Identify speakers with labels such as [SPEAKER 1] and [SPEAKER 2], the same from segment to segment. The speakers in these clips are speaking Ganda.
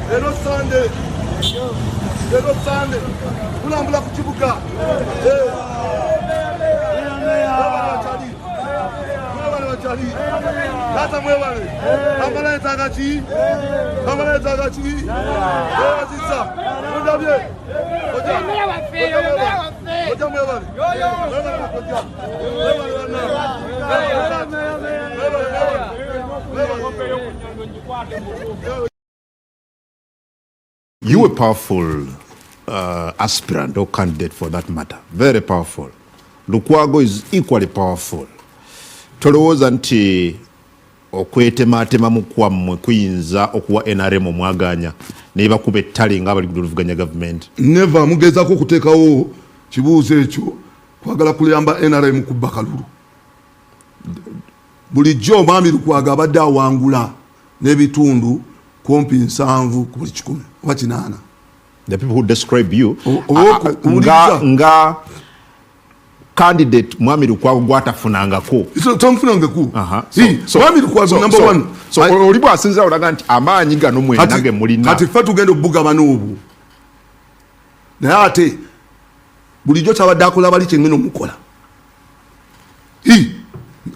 [SPEAKER 1] Leero Sande, leero Sande tulambula ku kibuga. Mwebale bakyali, taata mwebale. Kampala yetaaga ki? Kampala yetaaga ki? Webazizza mundabye. Kojja mwebale, mwebale kojja, mwebale banna, mwebale, mwebale, mwebale.
[SPEAKER 2] You a powerful aspirant or candidate for that matter, very powerful. Lukwago is equally powerful. Tolowooza nti okwetematemamu kwammwe kuyinza okuwa NRM omwaganya nebakuba ettale nga abali kuluvuganya gavumenti?
[SPEAKER 1] Never. Mugezaako okuteekawo kibuuzo ekyo kwagala kuyamba NRM kubba kalulu. Bulijjo omwami Lukwago abadde awangula n'ebitundu kumpi 70 ku buli 100 oba 80.
[SPEAKER 2] The people who describe you nga candidate mwami Lukwago gwatafunangako.
[SPEAKER 1] Tomufunangaku mwami Lukwago number one.
[SPEAKER 2] So oli bwasinzira olaga nti amaanyi gano mwena ge mulina.
[SPEAKER 1] Kati ffe tugenda obugabana obwo, naye ate bulijjo kyabadde akola bali kyengenda omukola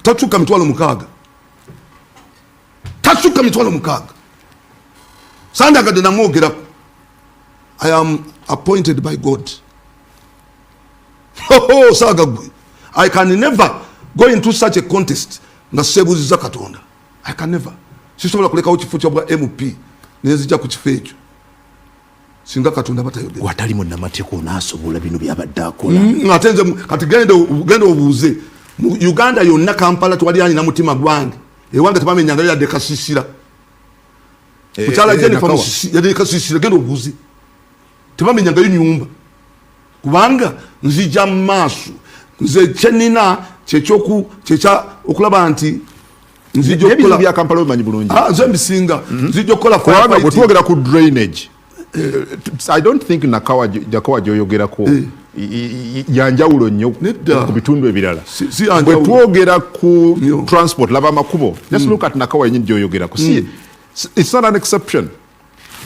[SPEAKER 1] tasukka 60,000, tasukka 60,000. Sandagadde namwogerako. I am appointed by God. Saaga gwe, I can never go into such a contest nga sebuziza Katonda. I can never. Sisobola kulekawo kifo kyabwa MP nenzija ku kifo ekyo singa Katonda batayogera.
[SPEAKER 2] Watali munnamateeka onaasobola bino byabadde akola?
[SPEAKER 1] Ate nze kati genda obuuze mu Uganda yonna, Kampala tewali alina mutima gwange. Ewange tebamenyangayo yadde kasisira. Mukyala Jennifer Musisi yadde kasisira. Genda obuuze, tebamenyangayo nyumba, kubanga nzija mu maaso. Nze kyenina kyekyoku kyekya okulaba nti nzija
[SPEAKER 2] okukola bya Kampala obimanyi bulungi.
[SPEAKER 1] Ah, nze mbisinga. Nzija okukola.
[SPEAKER 2] Kubanga bwe twogera ku drainage, I don't think Nakawa Nakawa gyoyogerako yanjawulo nnyo ku bitundu ebirala. Bwe twogera ku transport, laba amakubo. Just look at Nakawa yenyini gyoyogerako. Si it's not an exception.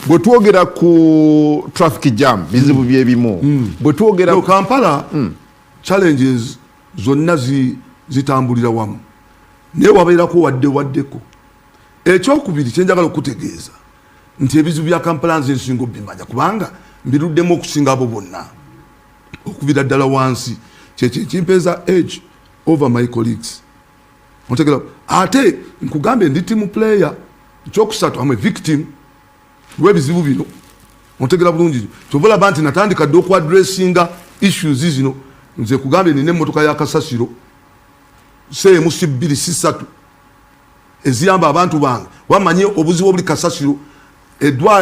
[SPEAKER 2] Bwe twogera ku traffic jam, bizibu byebimu. Bwe twogera
[SPEAKER 1] No, Kampala challenges zonna zitambulira wamu, naye wabeerako wadde waddeko. Ekyokubiri kyenjagala okutegeeza nti ebizibu bya Kampala nze nsinga obimanya, kubanga mbiruddemu okusinga abo bonna okubira ddala wansi. Kyekyo ekimpeeza edge over my colleagues, otegera? Ate nkugambye ndi team player. Ekyokusatu, am a victim lw'ebizibu bino, otegera bulungi? Kyova olaba nti natandika dde okuaddressinga issues zino. Nze kugambye nina emmotoka ya kasasiro seemu, si bbiri, si ssatu, eziyamba abantu bange. Wamanye obuzibu obuli kasasiro,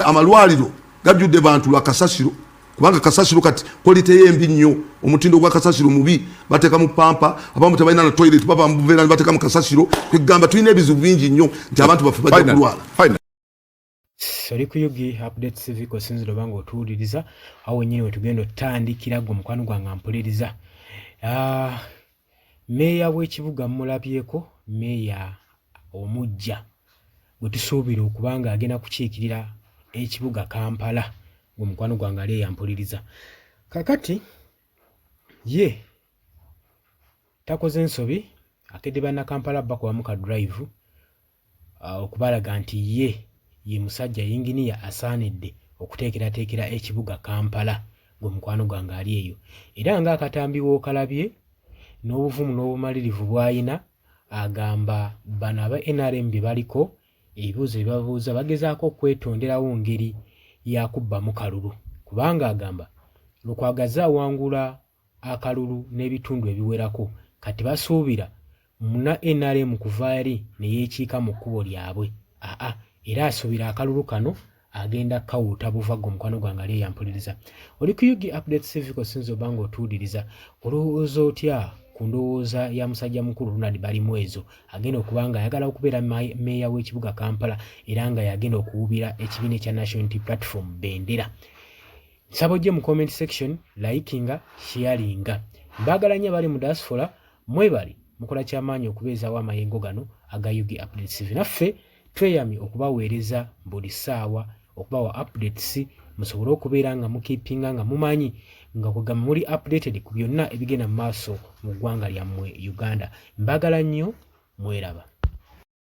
[SPEAKER 1] amalwaliro gajjudde bantu lwa kasasiro, kubanga kasasiro kati quality ye mbi nnyo, omutindo gwa kasasiro mubi. Bateeka mu pamper, abamu tebalina na toilet, baba mu buveera ne bateeka mu kasasiro. Kwegamba tulina ebizibu bingi nnyo nti abantu baffe bajja kulwala.
[SPEAKER 2] Final.
[SPEAKER 3] Oli ku UG Update TV kosinzira oba nga otuwuliriza awo wennyini wetugenda otutandikira. Gwe omukwano gwange ampuliriza, meeya w'ekibuga mulabyeko, meeya omujja gwe tusuubira okuba nga agenda kukiikirira ekibuga Kampala. Gwe omukwano gwange ali eyampuliriza, kakati ye takoze nsobi, akedde bannakampala bakubamu ka drive okubalaga nti ye ye musajja yinginiya asaanidde okuteekerateekera ekibuga Kampala. Gwe mukwano gwange ali eyo, era ng'akatambi w'okalabye n'obuvumu n'obumalirivu bw'ayina, agamba bano aba NRM bye baliko ebibuuzo bye babuuza bagezaako okwetonderawo ngeri yakubbamu kalulu, kubanga agamba Lukwago azze awangula akalulu n'ebitundu ebiwerako, kati basuubira muna NRM kuva eri ne yeekiika mu kkubo lyabwe. Aa era asuubira akalulu kano agenda kawuuta buva. Gwe omukwano gwange ali eyampuliriza, oli ku UG Update TV kosinza oba nga otuwuliriza, olowooza otya ku ndowooza ya musajja mukulu Ronald Balimwezo agenda okuba nga ayagala okubeera meeya w'ekibuga Kampala, era nga yagenda okuwubira ekibiina ekya National Unity Platform bendera? Nsaba ojje mu comment section, likinga, sharinga. Mbaagala nnyo abali mu diaspora, mwebali mukola kyamaanyi okubeezaawo amayengo gano aga UG Update TV. Naffe tweyamye okubaweereza buli ssaawa. okubawa updates musobole okubeera nga mukeepinga nga mumanyi nga kwegamba muli updated ku byonna ebigenda mu maaso mu ggwanga lyammwe Uganda. Mbagala nnyo, mweraba.